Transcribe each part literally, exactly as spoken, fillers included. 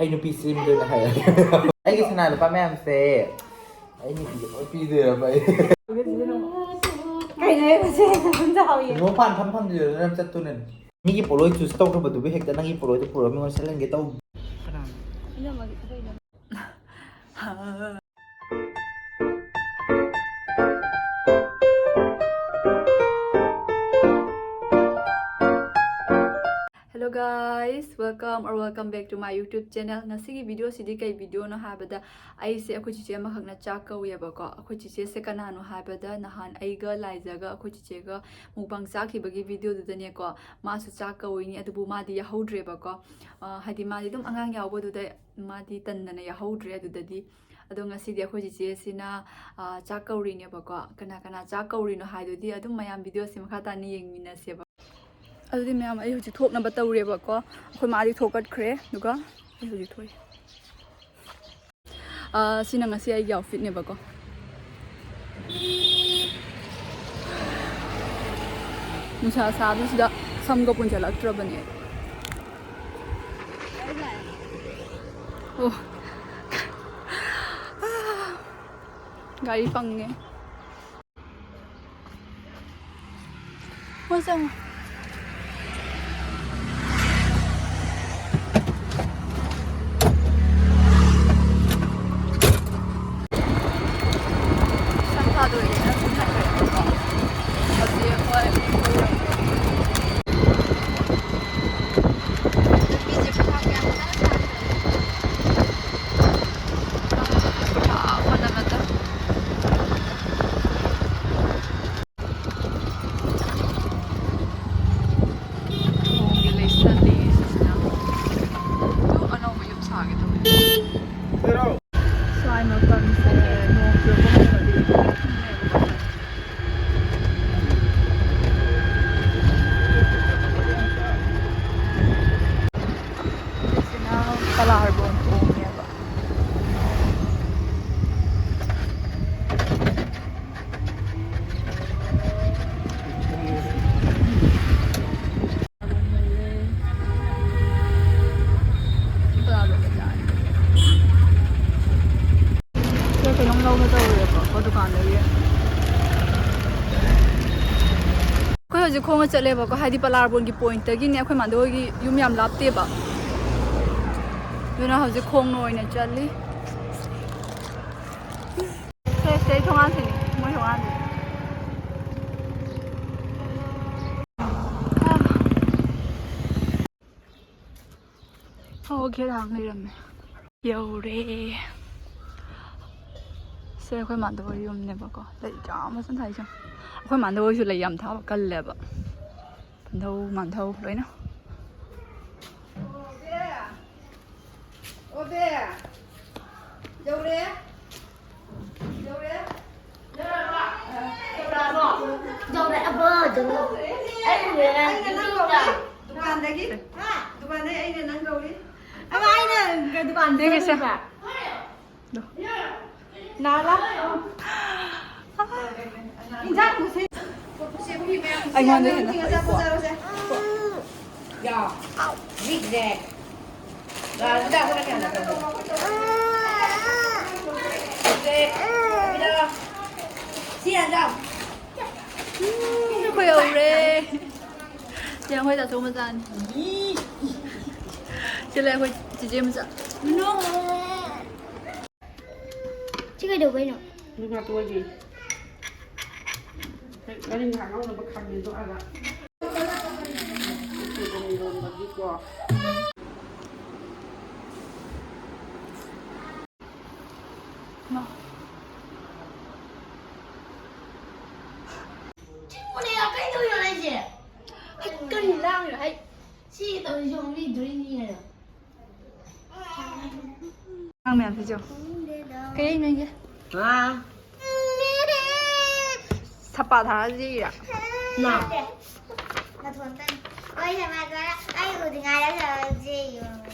ꯑꯩ ꯅꯨꯄꯤ ꯁꯦꯝꯗꯣꯏꯅ ꯍꯥꯏꯔꯒꯦ꯫ ꯑꯩꯒꯤ ꯁꯅꯥ ꯂꯨꯄꯥ ꯃꯌꯥꯝꯁꯦ ꯑꯩ ꯅꯨꯄꯤꯗ ꯂꯣꯏ ꯄꯤꯗꯣꯏꯔꯕ ꯑꯩ? ꯀꯩꯅꯣ ꯃꯁꯤ ꯁꯦꯝꯖꯍꯧꯏ꯫ ꯂꯨꯍꯣꯡ ꯄꯥꯟ ꯐꯝ ꯐꯝꯗꯣꯏꯔ ꯅꯪ ꯆꯠꯇꯣꯏꯅ? ꯃꯤꯒꯤ ꯄꯣꯠꯂꯣꯏ ꯆꯨꯁ ꯇꯧꯈ꯭ꯔꯕꯗꯨꯕꯨ ꯍꯦꯛꯇ ꯅꯪꯒꯤ ꯄꯣꯠꯂꯣꯏꯗꯨ ꯄꯨꯔꯒ ꯃꯤꯉꯣꯟꯗ ꯁꯦꯠꯍꯟꯒꯦ ꯇꯧꯕ꯫ ꯏꯅꯝꯃꯒꯤ ꯊꯕꯛ ꯏꯅꯝꯃ꯫ Hello guys, welcome or welcome back to my YouTube channel. ꯉꯁꯤꯒꯤ video ꯁꯤꯗꯤ ꯀꯩ video ꯅꯣ ꯍꯥꯏꯕꯗ, ꯑꯩꯁꯦ ꯑꯩꯈꯣꯏ ꯆꯤꯆꯦ ꯑꯃꯈꯛꯅ ꯆꯥꯛ ꯀꯧꯋꯦꯕꯀꯣ꯫ ꯑꯩꯈꯣꯏ ꯆꯤꯆꯦꯁꯦ ꯀꯅꯥꯅꯣ ꯍꯥꯏꯕꯗ, ꯅꯍꯥꯟ ꯑꯩꯒ ꯂꯥꯏꯖꯒ ꯑꯩꯈꯣꯏ ꯆꯤꯆꯦꯒ mukbang ꯆꯥꯈꯤꯕꯒꯤ video ꯗꯨꯗꯅꯦꯀꯣ, ꯃꯥꯁꯨ ꯆꯥꯛ ꯀꯧꯏꯅꯤ, ꯑꯗꯨꯕꯨ ꯃꯥꯗꯤ ꯌꯥꯍꯧꯗ꯭ꯔꯦꯕꯀꯣ꯫ ꯑ, ꯍꯥꯏꯗꯤ ꯃꯥꯗꯤ ꯑꯗꯨꯝ ꯑꯉꯥꯡ ꯌꯥꯎꯕꯗꯨꯗ ꯃꯥꯗꯤ ꯇꯟꯗꯅ ꯌꯥꯍꯧꯗ꯭ꯔꯦ ꯑꯗꯨꯗꯗꯤ꯫ ꯑꯗꯣ ꯉꯁꯤꯗꯤ ꯑꯩꯈꯣꯏ ꯆꯤꯆꯦꯁꯤꯅ, ꯑ, ꯆꯥꯛ ꯀꯧꯔꯤꯅꯦꯕꯀꯣ꯫ ꯀꯅꯥ ꯀꯅꯥ ꯆꯥꯛ ꯀꯧꯔꯤꯅꯣ ꯍꯥꯏꯗꯨꯗꯤ ꯑꯗꯨꯝ ꯃꯌꯥꯝ video ꯁꯦ ꯃꯈꯥ ꯇꯥꯅ ꯌꯦꯡꯃꯤꯟꯅꯁꯦꯕ꯫ ꯑꯗꯨꯗꯤ ꯃꯌꯥꯝ, ꯑꯩ ꯍꯧꯖꯤꯛ ꯊꯣꯛꯅꯕ ꯇꯧꯔꯦꯕꯀꯣ꯫ ꯑꯩꯈꯣꯏ ꯃꯥꯗꯤ ꯊꯣꯛꯀꯠꯈ꯭ꯔꯦ, ꯑꯗꯨꯒ ꯑꯩ ꯍꯧꯖꯤꯛ ꯊꯣꯛꯏ꯫ ꯑ, ꯁꯤꯅ ꯉꯁꯤ ꯑꯩꯒꯤ outfit ꯅꯦꯕꯀꯣ꯫ ꯅꯨꯡꯁꯥ ꯁꯥꯕꯁꯤꯗ ꯁꯝꯒ ꯄꯨꯟꯁꯤꯜꯂꯛꯇ꯭ꯔꯕꯅꯦ꯫ ꯑꯣ꯫ ꯒꯥꯔꯤ ꯐꯪꯉꯦ꯫ ꯃꯣꯏ ꯆꯪꯉꯣ꯫ ꯁꯝ ꯊꯥꯗꯣꯛꯑꯦꯅ ꯁꯨꯝ ꯍꯥꯏꯅꯔꯦꯕꯀꯣ꯫ ꯍꯧꯖꯤꯛ ꯑꯩꯈꯣꯏ ꯅꯨꯄꯤꯁꯦ ꯈꯨꯊꯥꯡ ꯌꯥꯝ ꯀꯟꯅ ꯁꯥꯡꯉꯦ꯫ ꯄꯨꯔꯥ ꯑꯣꯟꯅ ꯃꯇꯝ꯫ ꯅꯣꯡꯒꯤ ꯂꯩꯆꯜꯂꯤ ꯁꯤꯁꯤꯅ꯫ ꯑꯗꯨ ꯑꯅꯧꯕ ꯌꯨꯝ ꯁꯥꯒꯦ ꯇꯧꯋꯦ꯫ ꯁ꯭ꯋꯥꯏ ꯃꯐꯝꯁꯦ ꯅꯣꯡ ꯆꯨꯔꯛꯄ ꯃꯇꯝꯗꯗꯤ ꯏꯪꯉꯦꯕꯀꯣ꯫ ꯁꯤꯁꯤꯅ ꯀꯂꯥꯔꯕꯣꯟ ꯊꯣꯡꯅꯦꯕ꯫ ꯗꯨꯀꯥꯟꯗꯒꯤ꯫ ꯑꯩꯈꯣꯏ ꯍꯧꯖꯤꯛ ꯈꯣꯡꯅ ꯆꯠꯂꯦꯕꯀꯣ, ꯍꯥꯏꯗꯤ ꯄꯂꯥꯔꯕꯣꯟꯒꯤ ꯄꯣꯏꯟꯠꯇꯒꯤꯅꯦ ꯑꯩꯈꯣꯏ ꯃꯥꯟꯗꯣ ꯍꯣꯏꯒꯤ ꯌꯨꯝ ꯌꯥꯝ ꯂꯥꯞꯇꯦꯕ꯫ ꯑꯗꯨꯅ ꯍꯧꯖꯤꯛ ꯈꯣꯡꯅ ꯑꯣꯏꯅ ꯆꯠꯂꯤ꯫ ꯁꯦ, ꯁꯤꯗꯩ ꯊꯣꯡꯒꯥꯟꯁꯤꯅꯤ, ꯃꯣꯏ ꯊꯣꯡꯒꯥꯟꯁꯤꯅꯤ꯫ ꯑꯣ, ꯒꯦꯠ ꯍꯥꯡ ꯂꯩꯔꯝꯃꯦ꯫ ꯌꯧꯔꯦ꯫ ꯁꯦ ꯑꯩꯈꯣꯏ ꯃꯥꯟꯗꯣ ꯍꯣꯏ ꯌꯨꯝꯅꯦꯕꯀꯣ꯫ ꯂꯩ ꯌꯥꯝ ꯐꯖꯅ ꯊꯥꯏ ꯆꯦ꯫ ꯑꯩꯈꯣꯏ ꯃꯥꯟꯗꯣ ꯍꯣꯏꯁꯨ ꯂꯩ ꯌꯥꯝ ꯊꯥꯕ ꯀꯜꯂꯦꯕ꯫ ꯄꯟꯊꯧ ꯃꯥꯟꯊꯧ ꯂꯣꯏꯅ꯫ ꯑꯣꯕꯦ꯫ ꯌꯧꯔꯦ꯫ ꯌꯧꯔꯦ꯫ ꯌꯧꯔꯛꯑꯕꯣ? ꯌꯧꯔꯛꯑꯦ꯫ ꯑꯩ ꯎꯔꯦ꯫ ꯑꯩꯅ ꯅꯪ ꯀꯧꯔꯤ꯫ ꯗꯨꯀꯥꯟꯗꯒꯤ꯫ ꯍꯥ? ꯗꯨꯀꯥꯟꯗꯒꯤ ꯑꯩꯅ ꯅꯪ ꯀꯧꯔꯤ꯫ ꯑꯃ ꯑꯩꯅ ꯗꯨꯀꯥꯟꯗ ꯌꯦꯡꯉꯁꯦ꯫ ꯆꯠꯂꯨꯕ꯫ ꯅꯥꯂꯥ꯫ ꯏꯟꯖꯥꯡ ꯄꯨꯁꯦ꯫ ꯑꯩꯉꯣꯟꯗ ꯍꯦꯟꯅ ꯐꯩꯀꯣ꯫ ꯌꯥ꯫ ꯃꯤꯠꯁꯦ꯫ ꯁꯤ ꯍꯟꯗꯛ꯫ ꯎꯝ, ꯑꯩꯈꯣꯏ ꯌꯧꯔꯦ꯫ ꯆꯦ, ꯑꯩꯈꯣꯏ ꯇꯥꯆꯧ ꯃꯆꯥꯅꯤ꯫ ꯁꯤ ꯂꯩ ꯑꯩꯈꯣꯏ ꯆꯤꯆꯦ ꯃꯆꯥ꯫ ꯁꯤ ꯀꯩꯗꯧꯕꯩꯅꯣ? ꯑꯗꯨ ꯉꯥꯇꯣꯏꯒꯤ꯫ ꯍꯦꯛ ꯉꯥꯔꯤꯡꯈꯥ ꯉꯧꯅꯕ ꯈꯥꯃꯦꯟꯗꯣ ꯑꯥꯗ꯫ ꯁꯣꯏꯕꯨꯝ ꯏꯔꯣꯟꯕꯒꯤꯀꯣ꯫ ꯃꯥ꯫ ꯆꯤꯡꯕꯅꯦ, ꯀꯩꯗꯧꯔꯤꯅꯣ ꯅꯪꯁꯦ? ꯍꯩ, ꯀꯔꯤ ꯂꯥꯡꯉꯤꯅꯣ? ꯍꯩ, ꯁꯤ ꯇꯧꯔꯤꯁꯦ ꯑꯃꯨꯛ ꯃꯤ ꯗ꯭ꯔꯣꯌꯤꯡ ꯌꯦꯡꯉꯦ꯫ ꯑꯉꯥꯡ ꯃꯌꯥꯝꯁꯤꯁꯨ꯫ ꯀꯩ ꯍꯥꯏꯅꯣ ꯑꯩꯒꯤ? ꯉꯥ꯫ ꯁꯄꯥ ꯊꯥꯔꯁꯤꯔ? ꯅꯥ꯫ ꯅꯥꯇꯣꯟꯇꯅꯤ꯫ ꯍꯣꯏ, ꯁꯃꯥꯏ ꯁꯨꯃꯥꯏꯅ ꯑꯩ ꯎꯗ꯭ꯔꯤꯉꯩꯗ ꯁꯦ ꯌꯦꯡꯉꯣ꯫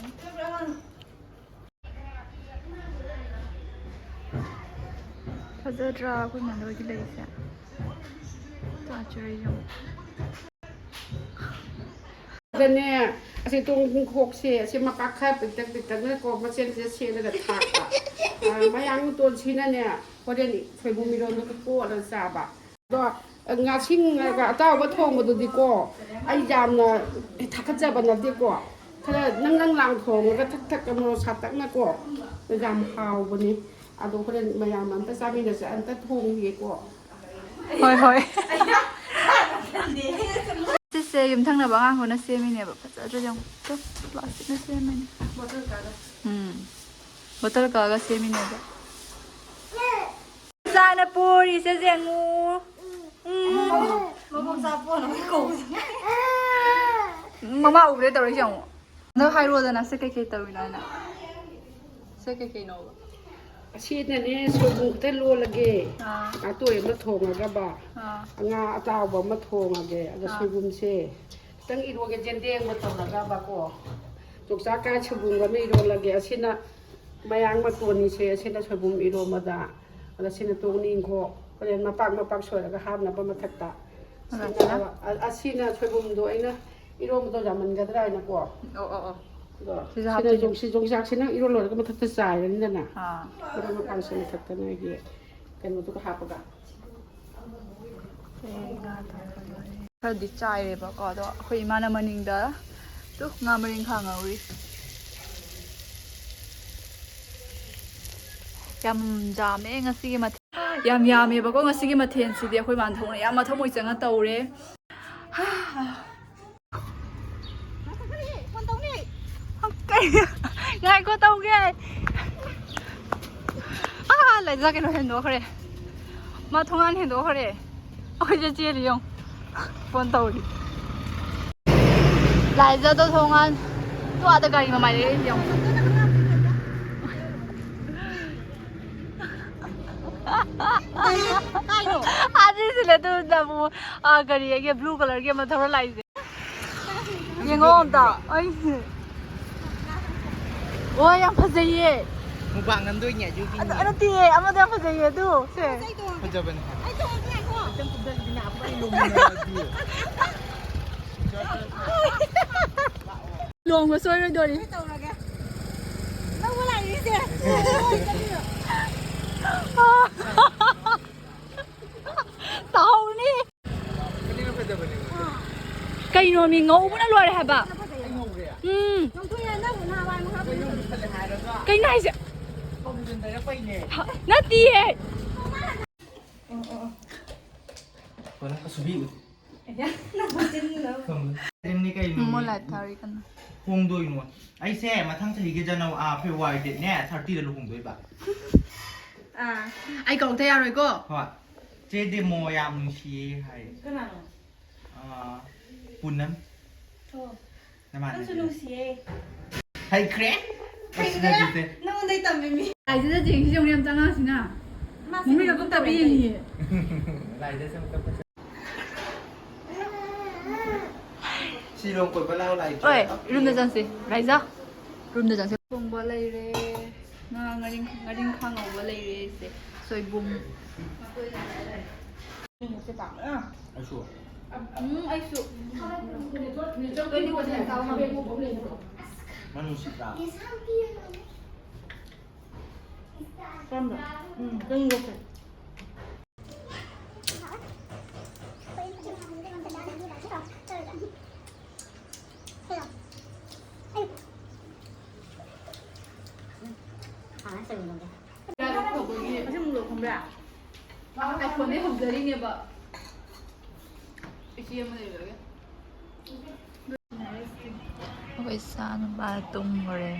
ꯐꯖꯗ꯭ꯔꯥ ꯑꯩꯈꯣꯏ ꯃꯥꯗꯣꯏꯒꯤ ꯂꯩꯁꯦ? ꯆꯥꯆꯔꯤ ꯌꯦꯡꯉꯣ꯫ ꯑꯗꯨꯅꯦ, ꯑꯁꯤ ꯇꯣꯡꯈꯣꯛꯁꯦ, ꯑꯁꯤ ꯃꯄꯥꯛ ꯈꯔ ꯄꯤꯛꯇꯛ ꯄꯤꯛꯇꯛꯅꯀꯣ, ꯃꯆꯦꯠ ꯃꯆꯦꯠ ꯁꯦꯠꯂꯒ ꯊꯥꯛꯄ꯫ ꯑ, ꯃꯌꯥꯡ ꯃꯇꯣꯟꯁꯤꯅꯅꯦ, ꯍꯣꯔꯦꯟ ꯁꯣꯏꯕꯨꯝ ꯏꯔꯣꯟꯕꯒ ꯀꯣꯠꯂꯒ ꯆꯥꯕ꯫ ꯑꯗꯣ ꯉꯥꯁꯤꯡꯒ ꯑꯇꯥꯎꯕ ꯊꯣꯡꯕꯗꯨꯗꯤꯀꯣ, ꯑꯩ ꯌꯥꯝꯅ ꯊꯥꯒꯠꯆꯕ ꯅꯠꯇꯦꯀꯣ, ꯈꯔ ꯅꯪ ꯅꯪ ꯂꯥꯡ ꯊꯣꯡꯉꯒ ꯊꯛ ꯊꯛ ꯃꯣꯔꯣꯛ ꯁꯥꯇꯛꯅꯀꯣ, ꯌꯥꯝ ꯍꯥꯎꯕꯅꯤ꯫ ꯑꯗꯣ ꯍꯣꯔꯦꯟ ꯃꯌꯥꯝ ꯑꯝꯇ ꯆꯥꯃꯤꯟꯅꯁꯦ, ꯑꯝꯇ ꯊꯣꯡꯒꯦꯀꯣ꯫ ꯍꯣꯏ, ꯍꯣꯏ꯫ ꯁꯤꯁꯦ ꯌꯨꯝꯊꯪꯅꯕ ꯑꯉꯥꯡꯈꯣꯏꯅ ꯁꯦꯝꯃꯤꯅꯦꯕ꯫ ꯐꯖꯗ꯭ꯔꯥ ꯌꯦꯡꯉꯨ꯫ ꯇꯨ, ꯄ꯭ꯂꯥꯁꯇꯤꯛꯅ ꯁꯦꯝꯃꯤꯅꯦ꯫ ꯎꯝ꯫ ꯕꯣꯇꯜ ꯀꯛꯑꯒ ꯁꯦꯝꯃꯤꯅꯦꯕ꯫ ꯏꯆꯥꯅ ꯄꯣꯔꯤꯁꯦ ꯌꯦꯡꯉꯨ꯫ ꯎꯝ꯫ ꯃꯃꯥ ꯎꯕꯗꯩ ꯇꯧꯔꯛꯏꯁꯦ ꯌꯦꯡꯉꯨ꯫ ꯍꯟꯗꯛ ꯍꯥꯏꯔꯣꯗꯅ, ꯁꯤ ꯀꯩꯀꯩ ꯇꯧꯔꯤꯅꯣ ꯍꯥꯏꯅ? ꯁꯤ ꯀꯩꯀꯩꯅꯣꯕ? ꯑꯁꯤꯅꯅꯦ, ꯁꯣꯏꯕꯨꯝ ꯈꯛꯇ ꯂꯣꯜꯂꯒꯦ꯫ ꯑꯥ꯫ ꯉꯥꯇꯣꯏ ꯑꯃ ꯊꯣꯡꯉꯒꯕ꯫ ꯑꯥ꯫ ꯉꯥ ꯑꯇꯥꯎꯕ ꯑꯃ ꯊꯣꯡꯉꯒꯦ꯫ ꯑꯗ ꯑꯥ꯫ ꯁꯣꯏꯕꯨꯝꯁꯦ ꯈꯤꯇꯪ ꯏꯔꯣꯒꯦ, ꯌꯦꯟꯗꯦꯝꯒ ꯇꯧꯔꯒꯕꯀꯣ꯫ ꯌꯣꯡꯆꯥꯛꯀ ꯁꯣꯏꯕꯨꯝꯒ ꯑꯃ ꯏꯔꯣꯜꯂꯒꯦ꯫ ꯑꯁꯤꯅ ꯃꯌꯥꯡ ꯃꯇꯣꯟꯅꯤꯁꯦ, ꯑꯁꯤꯅ ꯁꯣꯏꯕꯨꯝ ꯏꯔꯣꯝꯕꯗ꯫ ꯑꯗ ꯁꯤꯅ ꯇꯣꯛꯅꯤꯡꯈꯣ꯫ ꯍꯣꯔꯦꯟ ꯃꯄꯥꯛ ꯃꯄꯥꯛ ꯁꯣꯏꯔꯒ ꯍꯥꯞꯅꯕ ꯃꯊꯛꯇ꯫ ꯑꯗ ꯁꯤꯅ, ꯁꯤꯅ? ꯑ-, ꯑꯁꯤꯅ ꯁꯣꯏꯕꯨꯝꯗꯣ ꯑꯩꯅ ꯏꯔꯣꯝꯕꯗꯣ ꯌꯥꯝꯃꯟꯒꯗ꯭ꯔꯥ ꯍꯥꯏꯅꯀꯣ꯫ ꯑꯣ, ꯑꯣ, ꯑꯣ꯫ ꯑꯗꯣ ꯁꯤꯁꯨ ꯁꯤꯅ ꯍꯥꯞꯇꯣꯏꯅꯦ꯫ ꯌꯣꯡ-, ꯁꯤ ꯌꯣꯡꯆꯥꯛꯁꯤ ꯅꯪ ꯏꯔꯣꯜ ꯂꯣꯏꯔꯒ ꯃꯊꯛꯇ ꯆꯥꯏꯔꯅꯤꯗꯅ꯫ ꯑꯥ꯫ ꯃꯔꯣꯏ ꯃꯄꯥꯡꯁꯦ ꯃꯊꯛꯇ ꯅꯣꯏꯒꯤ ꯀꯩꯅꯣꯗꯨꯒ ꯍꯥꯞꯄꯒ꯫ ꯈꯔꯗꯤ ꯆꯥꯏꯔꯦꯕꯀꯣ, ꯑꯗꯣ ꯑꯩꯈꯣꯏ ꯏꯃꯥꯅ ꯃꯅꯤꯡꯗ ꯇꯨ ꯉꯥ ꯃꯔꯤꯡꯈꯥ ꯉꯧꯔꯤ꯫ ꯌꯥꯝ ꯌꯥꯝꯃꯦ ꯉꯁꯤꯒꯤ ꯃꯊꯦꯜ, ꯌꯥꯝ ꯌꯥꯝꯃꯦꯕꯀꯣ ꯉꯁꯤꯒꯤ ꯃꯊꯦꯜꯁꯤꯗꯤ꯫ ꯑꯩꯈꯣꯏ ꯃꯥꯅ ꯊꯣꯡꯅ ꯌꯥꯝꯅ ꯊꯃꯣꯏ ꯆꯪꯅ ꯇꯧꯔꯦ꯫ ꯀꯩ? ꯉꯥꯏꯈꯣ, ꯇꯧꯒꯦ꯫ ꯑꯥ, ꯂꯩꯖꯥ ꯀꯩꯅꯣ ꯍꯦꯟꯗꯣꯛꯈ꯭ꯔꯦ꯫ ꯃꯥ ꯊꯣꯡꯒꯥꯟ ꯍꯦꯟꯗꯣꯛꯈ꯭ꯔꯦ꯫ ꯑꯩꯈꯣꯏꯁꯦ ꯆꯦꯜꯂꯤ ꯌꯦꯡꯉꯨ꯫ ꯐꯣꯟ ꯇꯧꯔꯤ꯫ ꯂꯥꯏꯖꯥꯗꯣ ꯊꯣꯡꯒꯥꯟ꯫ ꯇꯨ ꯑꯥꯗ ꯒꯥꯔꯤ ꯃꯃꯥꯏ ꯂꯩꯔꯦ ꯌꯦꯡꯉꯨ꯫ ꯀꯥꯏꯅꯣ? ꯑꯥ, ꯁꯤꯁꯤꯅꯦ ꯑꯗꯨ ꯅꯃꯨ-, ꯑꯥ, ꯒꯥꯔꯤ ꯑꯩꯒꯤ blue colourꯒꯤ ꯑꯃ ꯊꯧꯔ ꯂꯥꯛꯏꯁꯦ꯫ ꯌꯦꯡꯉꯣ ꯑꯝꯇ꯫ ꯑꯩꯁꯦ꯫ ꯋꯥ ꯌꯥꯝ ꯐꯖꯩꯌꯦ꯫ ꯃꯨꯛꯕꯥꯡ ꯅꯝꯗꯣꯏꯅꯦ ꯑꯗꯨꯒꯤꯅꯦ꯫ ꯑꯗꯨ ꯅꯠꯇꯦ, ꯑꯃꯗꯣ ꯌꯥꯝ ꯐꯖꯩꯌꯦ ꯑꯗꯨ꯫ ꯁꯦ꯫ ꯐꯖꯕꯅꯦ꯫ ꯑꯩ ꯇꯣꯡꯉꯛꯀꯦ ꯉꯥꯏꯈꯣ꯫ ꯈꯤꯇꯪ ꯀꯨꯝꯊꯈꯤꯗꯅ ꯑꯩꯈꯣꯏ ꯂꯣꯡꯃꯤꯟꯅꯔꯗꯤ꯫ ꯂꯨꯍꯣꯡꯕ ꯁꯣꯏꯔꯣꯏꯗꯣꯔꯤ꯫ ꯀꯩ ꯇꯧꯔꯒꯦ? ꯂꯧꯕ ꯂꯥꯛꯏꯁꯦ꯫ ꯇꯥꯍꯧꯅꯤ꯫ ꯀꯩꯅꯣ ꯃꯤ ꯉꯧꯕꯅ ꯂꯣꯏꯔꯦ ꯍꯥꯏꯕ꯫ ꯎꯝ꯫ ꯀꯩꯅꯣ ꯍꯥꯏꯁꯦ? ꯅꯠꯇꯤꯌꯦ꯫ ꯀꯩꯅꯣ? ꯃꯣꯃꯣ ꯂꯥꯏꯠ ꯊꯥꯔꯤ ꯀꯟꯅ꯫ ꯍꯣꯡꯗꯣꯏꯅꯣ? ꯑꯩꯁꯦ ꯃꯊꯪ ꯆꯍꯤꯒꯤ ꯖꯅꯋꯥ-, ꯑꯥ, ꯐꯦꯕ꯭ꯔꯨꯋꯥꯔꯤ ꯗꯦꯠꯅꯦ ꯊꯥꯔꯇꯤꯗ ꯂꯨꯍꯣꯡꯗꯣꯏꯕ꯫ ꯑꯥ, ꯑꯩ ꯀꯧꯔꯛꯇ ꯌꯥꯔꯣꯏꯀꯣ? ꯍꯣꯏ꯫ ꯆꯦ ꯗꯦꯃꯣ ꯌꯥꯝ ꯅꯨꯡꯁꯤꯌꯦ ꯍꯥꯏ꯫ ꯀꯅꯥꯅꯣ? ꯑꯥ, ꯄꯨꯅꯝ꯫ ꯑꯣ꯫ ꯅꯃꯥꯟꯅꯕꯤ꯫ ꯅꯪꯁꯨ ꯅꯨꯡꯁꯤꯌꯦ꯫ ꯍꯩꯈ꯭ꯔꯦ? ꯍꯩꯈ꯭ꯔꯦ? ꯑꯁ, ꯅꯪꯉꯣꯟꯗꯩ ꯇꯝꯃꯤꯃꯤ꯫ ꯂꯥꯏꯗꯨꯗ ꯆꯦꯡꯁꯤ ꯌꯦꯡꯉꯨꯅꯦ, ꯌꯥꯝ ꯆꯉꯛꯑꯁꯤꯅ꯫ ꯃꯥꯁꯦ ꯃꯃꯤꯠꯀ ꯀꯨꯞꯇꯕꯤ ꯌꯦꯡꯉꯤꯌꯦ꯫ ꯂꯥꯏꯗ ꯁꯨꯝ ꯀꯞꯄ ꯆꯠ-, ꯁꯤꯂꯣꯡ ꯀꯣꯏꯕ ꯂꯥꯛꯑꯣ, ꯂꯥꯏ꯫ ꯑꯣꯏ, ꯔꯨꯝꯗ ꯆꯪꯁꯤ꯫ ꯔꯥꯏꯖꯥ, ꯔꯨꯝꯗ ꯆꯪꯁꯤ꯫ ꯊꯣꯡꯕ ꯂꯩꯔꯦ꯫ ꯉꯥ, ꯉꯥꯔꯤꯡ-, ꯉꯥꯔꯤꯡꯈꯥ ꯉꯧꯕ ꯂꯩꯔꯦ ꯁꯦ꯫ ꯁꯣꯏꯕꯨꯝ꯫ ꯑꯩꯁꯨ꯫ ꯎꯝ, ꯑꯩꯁꯨ꯫ ꯃꯅꯨꯡ ꯁꯤꯠꯄ꯭ꯔꯥ? ꯀꯔꯝꯕ? ꯎꯝ, ꯀꯩꯅꯣ? ꯑꯁꯦꯡꯕꯗꯣ ꯈꯪꯕ꯭ꯔꯥ? ꯑꯥꯏꯐꯣꯟꯗꯩ ꯍꯧꯖꯔꯤꯅꯦꯕ꯫ ꯏꯆꯦ ꯑꯃ ꯂꯩꯕꯒꯤ꯫ ꯑꯩꯈꯣꯏ ꯏꯆꯥ ꯅꯨꯄꯥ ꯇꯨꯝꯈ꯭ꯔꯦ꯫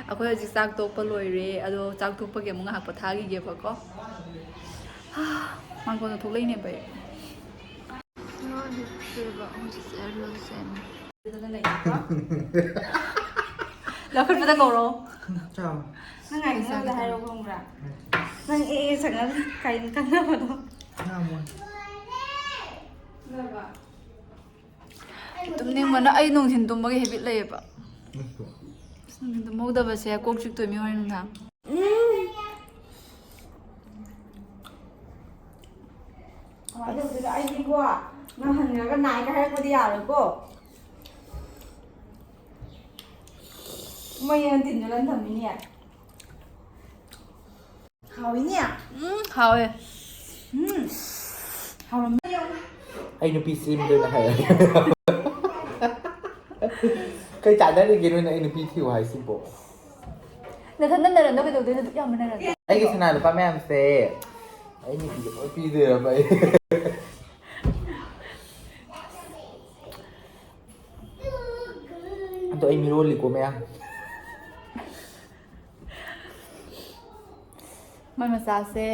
ꯑꯩꯈꯣꯏ ꯍꯧꯖꯤꯛ ꯆꯥꯛ ꯇꯣꯛꯄ ꯂꯣꯏꯔꯦ, ꯑꯗꯣ ꯆꯥꯛ ꯇꯣꯛꯄꯒꯤ ꯑꯃꯨꯛ ꯉꯥꯏꯍꯥꯛ ꯄꯣꯊꯥꯈꯤꯒꯦꯕꯀꯣ꯫ ꯃꯥꯡꯒꯣꯟꯗ ꯊꯣꯛꯂꯛꯏꯅꯦꯕ ꯑꯩ꯫ ꯍꯧꯖꯤꯛꯁꯦ ꯂꯣꯏꯁꯦꯝ꯫ ꯂꯧꯈꯠꯄꯗ ꯀꯧꯔꯣ꯫ ꯆꯥꯎ꯫ ꯅꯪ ꯉꯥꯏ ꯈꯪꯗꯕꯗ ꯍꯥꯏꯔꯣ ꯈꯪꯕ꯭ꯔꯥ? ꯅꯪ ꯑꯦ ꯑꯦ ꯁꯪꯉ ꯀꯩꯅꯣ ꯈꯪꯅꯕꯗꯣ? ꯉꯥꯡꯉꯣ꯫ ꯇꯨꯝꯅꯤꯡꯕꯅ ꯑꯩ ꯅꯨꯡꯊꯤꯟ ꯇꯨꯝꯕꯒꯤ ꯍꯦꯕꯤꯠ ꯂꯩꯌꯦꯕ꯫ ꯑꯩꯁꯨ꯫ ꯑꯁ, ꯅꯨꯡꯊꯤꯟ ꯇꯨꯝꯍꯧꯗꯕꯁꯦ ꯀꯣꯛ ꯆꯤꯛꯇꯣꯏꯃꯤ ꯍꯣꯔꯦꯟ ꯅꯨꯡꯗꯥꯡ꯫ ꯀꯃꯥꯏꯅ ꯇꯧꯗꯣꯏꯅꯣ? ꯑꯩꯗꯤꯀꯣ, ꯅꯪ ꯍꯟꯈ꯭ꯔꯒ ꯅꯥꯏꯒ ꯍꯥꯏꯔꯛꯄꯗꯤ ꯌꯥꯔꯣꯏꯀꯣ꯫ ꯃꯣꯏ ꯇꯤꯟꯁꯨ ꯂꯟ ꯊꯝꯃꯤꯅꯦ꯫ ꯍꯥꯎꯏꯅꯦ꯫ ꯎꯝ, ꯍꯥꯎꯋꯦ꯫ ꯎꯝ, ꯍꯥꯎꯔꯝꯃꯅꯤ꯫ ꯑꯩ ꯅꯨꯄꯤ ꯁꯦꯝꯗꯣꯏꯅ ꯍꯥꯏꯔꯦ꯫ ꯀꯩ ꯆꯥꯟꯅꯔꯤꯒꯦ ꯅꯣꯏꯅ ꯑꯩ ꯅꯨꯄꯤ ꯊꯤꯌꯨ ꯍꯥꯏꯁꯤꯕꯣ? ꯅꯊꯟꯗ ꯅꯔꯟꯗꯣ ꯀꯩꯗꯧꯗꯣꯏꯅꯣ? ꯑꯗꯨꯛ ꯌꯥꯝꯕ ꯅꯔꯟꯗꯣ꯫ ꯑꯩꯒꯤ ꯁꯅꯥ ꯂꯨꯄꯥ ꯃꯌꯥꯝꯁꯦ ꯑꯩ ꯅꯨꯄꯤꯗ ꯂꯣꯏ ꯄꯤꯗꯣꯏꯔꯕ ꯑꯩ? ꯑꯗꯣ ꯑꯩ ꯃꯤꯔꯣꯜꯂꯤꯀꯣ ꯃꯌꯥꯝ꯫ ꯃꯥꯏ ꯃꯆꯥꯁꯦ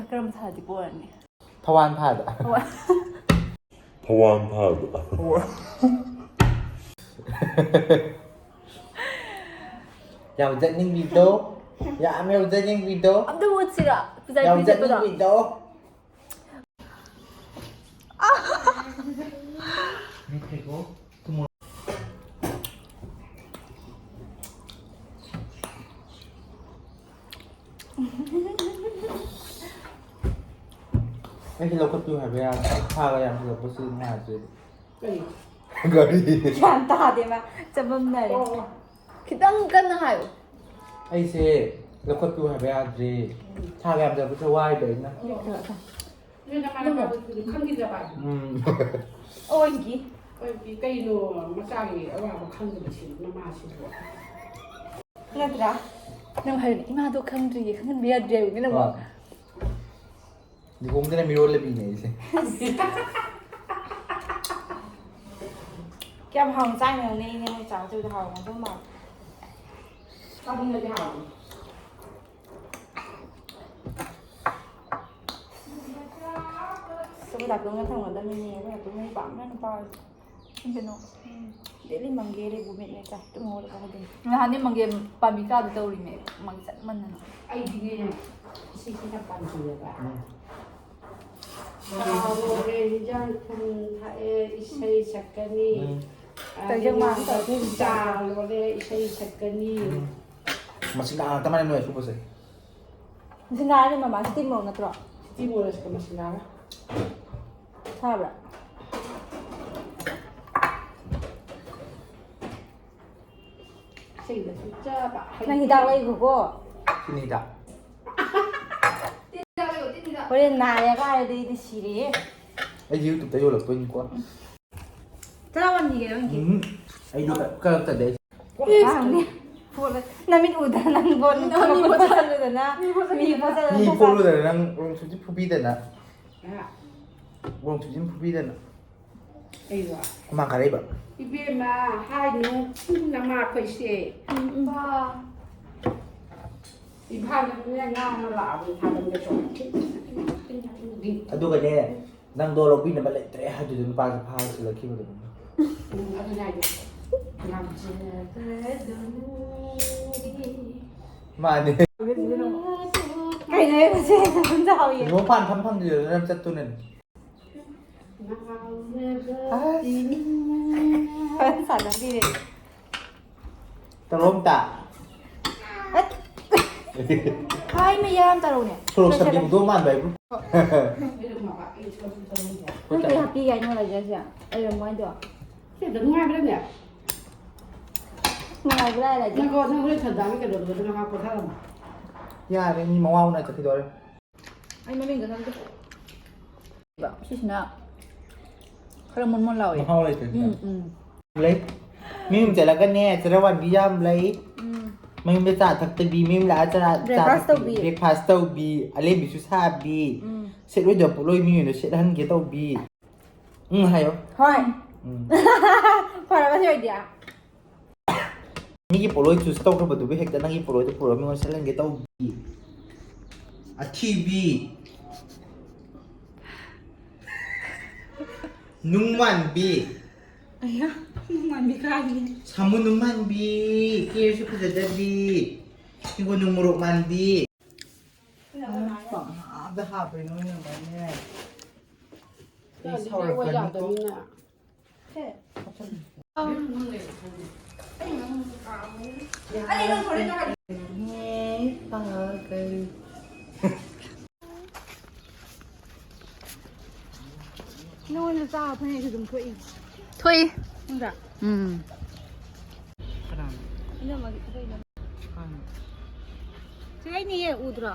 ꯀꯔꯝꯕ ꯊꯥꯗꯤ ꯄꯣꯔꯅꯤ? ꯊꯋꯥꯟ ꯊꯥꯗ꯫ ꯊꯋꯥꯟ ꯊꯥꯗ꯫ ꯌꯥꯝ ꯆꯠꯅꯤꯡꯕꯤꯗꯣ꯫ ꯌꯥꯝ ꯌꯥꯝ ꯆꯠꯅꯤꯡꯕꯤꯗꯣ꯫ ꯑꯝꯇ ꯎꯠꯁꯤꯔꯣ? ꯄꯨꯖꯥ ꯌꯥꯝ ꯐꯤ ꯆꯠꯄꯗꯣ? ꯆꯠꯅꯤꯡꯕꯤꯗꯣ꯫ ꯃꯦꯠꯈ꯭ꯔꯦꯀꯣ꯫ ꯑꯩꯁꯦ ꯂꯧꯈꯠꯄꯤꯌꯨ ꯍꯥꯏꯕ ꯌꯥꯗ꯭ꯔꯣ? ꯁꯥꯒ ꯌꯥꯝ ꯍꯦꯟꯒꯠꯄꯁꯤ ꯅꯨꯡꯉꯥꯏꯇꯦ꯫ ꯀꯔꯤ? ꯒꯥꯔꯤ꯫ ꯒ꯭ꯌꯥꯟ ꯇꯥꯗꯦ ꯃꯥ꯫ ꯆꯃꯝꯅꯔꯦ꯫ ꯑꯣ, ꯑꯣ꯫ ꯈꯤꯇꯪ ꯀꯟꯅ ꯍꯥꯏꯌꯨ꯫ ꯑꯩꯁꯦ ꯂꯧꯈꯠꯄꯤꯌꯨ ꯍꯥꯏꯕ ꯌꯥꯗ꯭ꯔꯦ꯫ ꯁꯥꯒ ꯌꯥꯝ ꯍꯦꯟꯒꯠꯄꯁꯦ ꯋꯥꯏꯕ ꯑꯩꯅ꯫ ꯑꯣ, ꯑꯣ꯫ ꯅꯣꯏ ꯅꯃꯥ ꯅꯄꯥꯗꯨꯁꯨ ꯈꯪꯈꯤꯗ꯭ꯔꯕ? ꯎꯝ꯫ ꯑꯣꯏꯒꯤ꯫ ꯑꯣꯏꯒꯤ꯫ ꯀꯩꯅꯣ ꯃꯆꯥꯒꯤ ꯑꯋꯥꯕ ꯈꯪꯗꯕꯁꯤ ꯅꯃꯥꯁꯤꯕꯨ? ꯅꯠꯇ꯭ꯔꯥ? ꯅꯪ ꯍꯥꯏꯌꯨꯅꯦ, "ꯏꯃꯥꯗꯣ ꯈꯪꯗ꯭ꯔꯤꯌꯦ, ꯈꯪꯍꯟꯕ ꯌꯥꯗ꯭ꯔꯤ" ꯍꯥꯏꯌꯨꯅꯦ ꯅꯪꯕꯣ꯫ ꯑꯥ꯫ ꯂꯨꯍꯣꯡꯗꯅ ꯃꯤꯔꯣꯜꯂꯕꯤꯅꯦ ꯑꯩꯁꯦ꯫ ꯀꯌꯥꯝ ꯍꯥꯎꯅ ꯆꯥꯏꯅꯣ ꯌꯦꯡꯉꯨꯅꯦ, ꯏꯅꯦ ꯍꯣꯏ ꯆꯥꯕꯗꯨꯗ ꯍꯥꯎꯔꯝꯒꯗꯧ ꯃꯥꯜꯂꯦ꯫ ꯆꯥꯅꯤꯡꯉꯗꯤ ꯍꯥꯎꯕꯅꯤ꯫ ꯑꯩꯈꯣꯏ ꯗꯥꯛꯇꯣꯡꯅ ꯊꯝꯒꯗꯕꯅꯤꯅꯦ, ꯑꯩꯈꯣꯏ ꯗꯥꯛꯇꯣꯡꯅ ꯄꯥꯝꯅ ꯄꯥꯝꯃꯦ꯫ ꯀꯩꯅꯣ? ꯎꯝ꯫ ꯗꯦꯂꯤ ꯃꯪꯒꯦ ꯂꯩꯕꯨ ꯃꯤꯠꯅꯦ ꯆꯥꯏ꯫ ꯇꯨꯝ ꯍꯧꯒꯠꯂꯛꯄ ꯈꯨꯗꯤꯡ꯫ ꯅꯍꯥꯟꯗꯤ ꯃꯪꯒꯦ ꯄꯥꯝꯕꯤ ꯀꯥꯗ ꯇꯧꯔꯤꯅꯦ, ꯃꯪ ꯆꯠꯃꯟꯗꯅ꯫ ꯑꯩꯗꯤꯅꯦ, ꯁꯤꯁꯤꯅ ꯄꯥꯝꯖꯩꯌꯦꯕ꯫ ꯎꯝ꯫ ꯆꯥ ꯂꯣꯜꯂꯦ, ꯍꯤꯟꯖꯥꯡ ꯊꯨꯝ ꯊꯥꯛꯑꯦ, ꯏꯁꯩ ꯁꯛꯀꯅꯤ꯫ ꯎꯝ꯫ ꯑꯗꯒꯤ ꯀꯩꯖꯥꯡ ꯃꯥꯅ ꯇꯧꯗꯣꯏꯁꯦ? ꯆꯥ ꯂꯣꯜꯂꯦ, ꯏꯁꯩ ꯁꯛꯀꯅꯤ꯫ ꯎꯝ꯫ ꯃꯁꯤ ꯉꯥ ꯉꯥꯛꯇ ꯃꯥꯜꯂꯦ ꯅꯣꯏ ꯑꯁꯨꯕꯁꯦ꯫ ꯃꯁꯤ ꯉꯥ ꯍꯥꯏꯅ ꯃꯃꯥ ꯁꯤꯇꯤ ꯃꯣꯔꯣꯛ ꯅꯠꯇ꯭ꯔꯣ? ꯁꯤꯇꯤ ꯃꯣꯔꯣꯛ ꯁꯤꯗ ꯃꯁꯤ ꯉꯥꯒ꯫ ꯊꯥꯕ꯭ꯔꯥ? ꯅꯪ ꯍꯤꯗꯥꯛ ꯂꯩꯒꯣꯀꯣ꯫ ꯁꯤꯅꯤꯗ꯫ ꯍꯣꯔꯦꯟ ꯅꯥꯔꯦꯒ ꯍꯥꯏꯔꯗꯤ ꯑꯩꯗꯤ ꯁꯤꯔꯦꯍꯦ꯫ ꯑꯩꯗꯤ ꯌꯨꯇꯨꯕꯇ ꯌꯣꯜꯂꯛꯇꯣꯏꯅꯤꯀꯣ꯫ ꯆꯔꯥ ꯋꯥꯟꯈꯤꯒꯦ ꯅꯪꯒꯤ꯫ ꯎꯝ, ꯑꯩꯗꯤ ꯀꯛ- ꯀꯛꯇꯗꯦ꯫ ꯅꯃꯤꯠ ꯎꯗ ꯅꯪ ꯕꯣꯠ ꯅꯃꯤꯠ ꯄꯣꯠꯁꯜꯂꯨꯗꯅ ꯃꯤ ꯄꯣꯠꯁꯜꯂꯨꯗꯅ ꯃꯤ ꯄꯣꯠꯂꯨꯗꯅ ꯅꯪ ꯎꯔꯣꯡ ꯁꯨꯞꯆꯤꯟ ꯐꯨꯕꯤꯗꯅ꯫ ꯎꯔꯣꯡ ꯁꯨꯞꯆꯤꯟ ꯐꯨꯕꯤꯗꯅ꯫ ꯑꯩꯕꯣ꯫ ꯍꯨꯃꯥꯡ ꯀꯥꯔꯛꯏꯕ꯫ ꯏꯕꯦꯝꯃ ꯍꯥꯏꯗꯨꯅ ꯅꯃꯥ ꯑꯩꯈꯣꯏꯁꯦ꯫ ꯏꯝꯐꯥꯜꯗꯅꯦ ꯉꯥ ꯑꯃ ꯂꯥꯛꯑꯕꯅꯤ ꯊꯥꯕꯜꯒ ꯆꯣꯡꯉꯛꯈꯤ꯫ ꯑꯗꯨꯒꯅꯦ ꯅꯪꯗꯣ ꯂꯧꯕꯤꯅꯕ ꯂꯩꯇ꯭ꯔꯦ ꯍꯥꯏꯗꯨꯗ ꯅꯨꯄꯥꯁꯦ ꯐꯥꯔ ꯆꯠꯂꯛꯈꯤꯕꯗꯨꯅꯤ꯫ ꯎꯝ, ꯑꯗꯨꯅ ꯍꯥꯏꯗꯣ꯫ ꯉꯝꯖꯒꯗꯧꯅꯤ꯫ ꯃꯥꯅꯦ꯫ ꯀꯩꯅꯣ ꯍꯥꯏꯕꯁꯦ ꯁꯨꯝ ꯇꯧꯍꯧꯌꯦ꯫ ꯂꯨꯍꯣꯡ ꯄꯥꯟ ꯐꯝ ꯐꯪꯗ꯭ꯔꯤꯗꯅ ꯅꯪ ꯆꯠꯇꯨꯅꯅꯤ꯫ ꯐꯖꯅ ꯁꯥꯟꯅꯕꯤꯔꯦ꯫ ꯇꯧꯔꯣꯝꯇ꯫ ꯍꯥꯏ ꯃꯌꯥꯝ ꯇꯧꯔꯧꯅꯦ꯫ ꯁꯣꯔꯣꯛ ꯁꯝꯕꯤ ꯍꯧꯗꯣꯡ ꯃꯥꯟꯕ ꯍꯥꯏꯕꯨ꯫ ꯅꯪ ꯀꯩ ꯍꯥꯞꯄꯤꯒꯦ ꯍꯥꯏꯅꯣ ꯂꯩꯖꯔꯁꯦ? ꯑꯩ ꯃꯣꯏꯗꯣ꯫ ꯁꯤ ꯑꯗꯨꯝ ꯅꯨꯡꯉꯥꯏꯕ꯭ꯔꯥꯅꯦ? ꯅꯨꯡꯉꯥꯏꯕ꯭ꯔꯥ ꯍꯥꯏꯔꯗꯤ? ꯅꯪ ꯀꯣ-, ꯅꯪ ꯍꯣꯔꯦꯟ ꯁꯟꯗꯥꯒꯤ ꯀꯩꯅꯣꯗꯨꯗ ꯅꯪ ꯍꯥꯞꯄꯣ ꯊꯥꯔꯝꯃꯣ꯫ ꯌꯥꯔꯦ, ꯃꯤ ꯃꯋꯥ ꯎꯅ ꯆꯠꯈꯤꯗꯣꯔꯦ꯫ ꯑꯩ ꯃꯃꯤꯡꯗꯣ ꯈꯪꯗꯦ꯫ ꯁꯤꯁꯤꯅ ꯈꯔ ꯃꯣꯟ ꯃꯣꯟ ꯂꯥꯎꯋꯦ꯫ ꯃꯍꯥꯎ ꯂꯩꯇ꯭ꯔꯦ ꯁꯤꯅ꯫ ꯎꯝ, ꯎꯝ꯫ ꯂꯩ꯫ ꯃꯤ ꯌꯨꯝ ꯆꯠꯂꯒꯅꯦ ꯆꯔꯥ ꯋꯥꯟꯕꯤ ꯌꯥꯝ ꯂꯩ꯫ ꯎꯝ꯫ ꯃꯌꯨꯝꯗ ꯆꯥ ꯊꯛꯇꯕꯤ, ꯃꯌꯨꯝ ꯂꯥꯛꯑ ꯆꯔꯥ ꯆꯥ Breakfast ꯊꯛꯇꯕꯤ, ꯇꯧꯕꯤ꯫ Breakfast ꯇꯧꯕꯤ, ꯑꯂꯦꯝꯕꯤꯁꯨ ꯁꯥꯕꯤ, ꯁꯦꯠꯂꯣꯏꯗꯕ ꯄꯣꯠꯂꯣꯏ ꯃꯤ ꯑꯣꯏꯅ ꯁꯦꯠꯍꯟꯒꯦ ꯇꯧꯕꯤ꯫ ꯎꯝ ꯍꯥꯏꯌꯣ꯫ ꯍꯣꯏ꯫ ꯎꯝ꯫ ꯐꯔꯕ ꯁꯤ ꯑꯣꯏꯗꯤ? ꯃꯤꯒꯤ ꯄꯣꯠꯂꯣꯏ choose ꯇꯧꯈ꯭ꯔꯕꯗꯨꯕꯨ ꯍꯦꯛꯇ ꯅꯪꯒꯤ ꯄꯣꯠꯂꯣꯏꯗꯣ ꯄꯨꯔꯒ ꯃꯤꯉꯣꯟꯗ ꯁꯦꯠꯍꯟꯒꯦ ꯇꯧꯕꯤ꯫ ꯑꯊꯤꯕꯤ꯫ ꯅꯨꯡ ꯃꯥꯟꯕꯤ꯫ ꯑꯌꯥ, ꯅꯨꯡ ꯃꯥꯟꯕꯤ ꯀꯥꯏꯗꯤ꯫ ꯁꯥꯃꯨ ꯅꯨꯡ ꯃꯥꯟꯕꯤ꯫ ꯀꯦꯔꯁꯨ ꯐꯖꯗꯕꯤ꯫ ꯁꯤꯒꯣ ꯅꯨꯡ ꯃꯣꯔꯣꯛ ꯃꯥꯟꯕꯤ꯫ ꯄꯪꯍꯥꯞꯇ ꯍꯥꯞꯄꯦ ꯅꯣꯏꯅ ꯃꯅꯦ꯫ ꯑꯩ ꯁꯥꯎꯔꯛꯀꯅꯤꯀꯣ꯫ ꯅꯉꯣꯟꯗ ꯆꯥꯕ ꯐꯅꯦꯛꯁꯨ ꯑꯗꯨꯝ ꯊꯣꯛꯏ꯫ ꯊꯣꯛꯏ꯫ ꯈꯪꯕ꯭ꯔꯥ? ꯎꯝ꯫ ꯀꯅꯥꯅꯣ? ꯁꯤ ꯑꯩꯅ ꯍꯦꯛ ꯎꯗ꯭ꯔꯣ?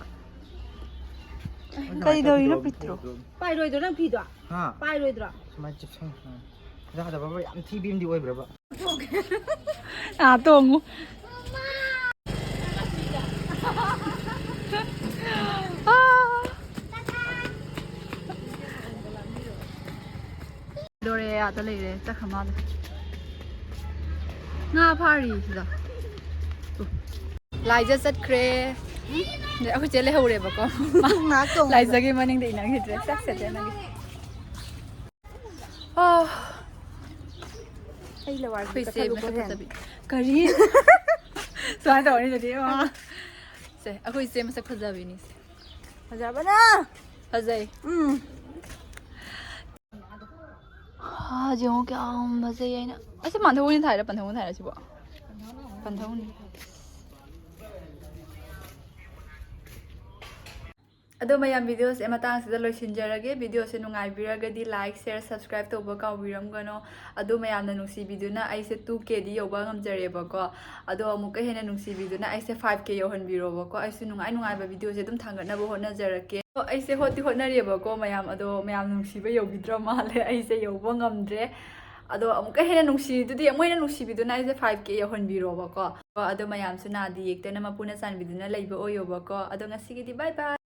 ꯀꯩꯗꯧꯔꯤꯅꯣ, ꯄꯤꯇ꯭ꯔꯨ? ꯄꯥꯏꯔꯣꯏꯗ꯭ꯔꯣ ꯅꯪ ꯐꯤꯗꯣ? ꯍꯥ? ꯄꯥꯏꯔꯣꯏꯗ꯭ꯔꯣ? ꯁꯨꯃꯥꯏꯅ ꯆꯤꯞꯁꯪ-, ꯌꯥꯗꯕ꯭ꯔꯕ? ꯌꯥꯝ ꯊꯤꯕꯤ ꯑꯃꯗꯤ ꯑꯣꯏꯕ꯭ꯔꯕ? ꯑꯥ, ꯇꯣꯡꯉꯨ꯫ ꯑꯥ꯫ ꯂꯣꯔꯦ, ꯑꯥꯗ ꯂꯩꯔꯦ, ꯆꯠꯈ꯭ꯔ ꯃꯥꯜꯂꯦ꯫ ꯉꯥ ꯐꯥꯔꯤ ꯁꯤꯗ꯫ ꯂꯥꯏꯖ ꯆꯠꯈ꯭ꯔꯦ꯫ ꯑꯗꯩ ꯑꯩꯈꯣꯏ ꯆꯦ ꯂꯩꯍꯧꯔꯦꯕꯀꯣ꯫ ꯉꯥꯏꯍꯥꯛ ꯇꯣꯡꯉꯨ꯫ ꯂꯥꯏꯖꯒꯤ ꯃꯅꯤꯡꯗ ꯏꯟꯅꯈꯤꯗ꯭ꯔꯦ꯫ ꯆꯠꯈ꯭ꯔꯦ ꯆꯦ ꯅꯪꯒꯤ꯫ ꯑꯣ꯫ ꯑꯩ ꯂꯋꯥꯏꯒꯤ ꯑꯩꯈꯣꯏ ꯆꯦ ꯀꯊꯕꯤ ꯃꯁꯛ ꯀꯣꯔꯤꯌꯥꯟ꯫ ꯐꯖꯕꯤ꯫ ꯀꯔꯤ? ꯁꯨꯃꯥꯏꯅ ꯇꯧꯔꯅꯤ ꯑꯗꯨꯗꯤ꯫ ꯑꯣ꯫ ꯁꯦ, ꯑꯩꯈꯣꯏ ꯆꯦ ꯃꯁꯛ ꯐꯖꯕꯤꯅꯤ ꯁꯦ꯫ ꯐꯖꯕꯅ꯫ ꯐꯖꯩ꯫ ꯎꯝ꯫ ꯍꯥ, ꯌꯦꯡꯉꯣ ꯀꯌꯥꯝ ꯐꯖꯩ ꯍꯥꯏꯅ꯫ ꯑꯁꯤ ꯄꯥꯟꯊꯧꯅ ꯊꯥꯏꯔ, ꯄꯥꯟꯊꯧꯅ ꯊꯥꯏꯔ ꯁꯤꯕꯣ? ꯄꯥꯟꯊꯧꯅꯤ꯫ ꯑꯗꯣ ꯃꯌꯥꯝ, videoꯁꯦ ꯃꯇꯥꯡꯁꯤꯗ ꯂꯣꯏꯁꯤꯟꯖꯔꯒꯦ꯫ Videoꯁꯦ ꯅꯨꯡꯉꯥꯏꯕꯤꯔꯒꯗꯤ like, share, subscribe ꯇꯧꯕ ꯀꯥꯎꯕꯤꯔꯝꯒꯅꯣ꯫ ꯑꯗꯣ ꯃꯌꯥꯝꯅ ꯅꯨꯡꯁꯤꯕꯤꯗꯨꯅ ꯑꯩꯁꯦ two Kꯗꯤ ꯌꯧꯕ ꯉꯝꯖꯔꯦꯕꯀꯣ꯫ ꯑꯗꯣ ꯑꯃꯨꯛꯀ ꯍꯦꯟꯅ ꯅꯨꯡꯁꯤꯕꯤꯗꯨꯅ ꯑꯩꯁꯦ five K ꯌꯧꯍꯟꯕꯤꯔꯣꯕꯀꯣ꯫ ꯑꯩꯁꯨ ꯅꯨꯡꯉꯥꯏ ꯅꯨꯡꯉꯥꯏꯕ videoꯁꯦ ꯑꯗꯨꯝ ꯊꯥꯡꯒꯠꯅꯕ ꯍꯣꯠꯅꯖꯔꯛꯀꯦ꯫ ꯑꯣ, ꯑꯩꯁꯦ ꯍꯣꯠꯇꯤ ꯍꯣꯠꯅꯔꯤꯕꯀꯣ ꯃꯌꯥꯝ, ꯑꯗꯣ ꯃꯌꯥꯝ ꯅꯨꯡꯁꯤꯕ ꯌꯧꯕꯤꯗ꯭ꯔ ꯃꯥꯜꯂꯦ, ꯑꯩꯁꯦ ꯌꯧꯕ ꯉꯝꯗ꯭ꯔꯦ꯫ ꯑꯗꯣ ꯑꯃꯨꯛꯀ ꯍꯦꯟꯅ ꯅꯨꯡꯁꯤꯗꯨꯗꯤ, ꯃꯣꯏꯅ ꯅꯨꯡꯁꯤꯕꯤꯗꯨꯅ ꯑꯩꯁꯦ five K ꯌꯧꯍꯟꯕꯤꯔꯣꯕꯀꯣ꯫ ꯑꯗꯣ ꯃꯌꯥꯝꯁꯨ ꯅꯥꯗ ꯌꯦꯛꯇꯅ ꯃꯄꯨꯅ ꯆꯥꯟꯕꯤꯗꯨꯅ ꯂꯩꯕ ꯑꯣꯏꯌꯣꯕꯀꯣ꯫ ꯑꯗꯣ ꯉꯁꯤꯒꯤꯗꯤ bye bye꯫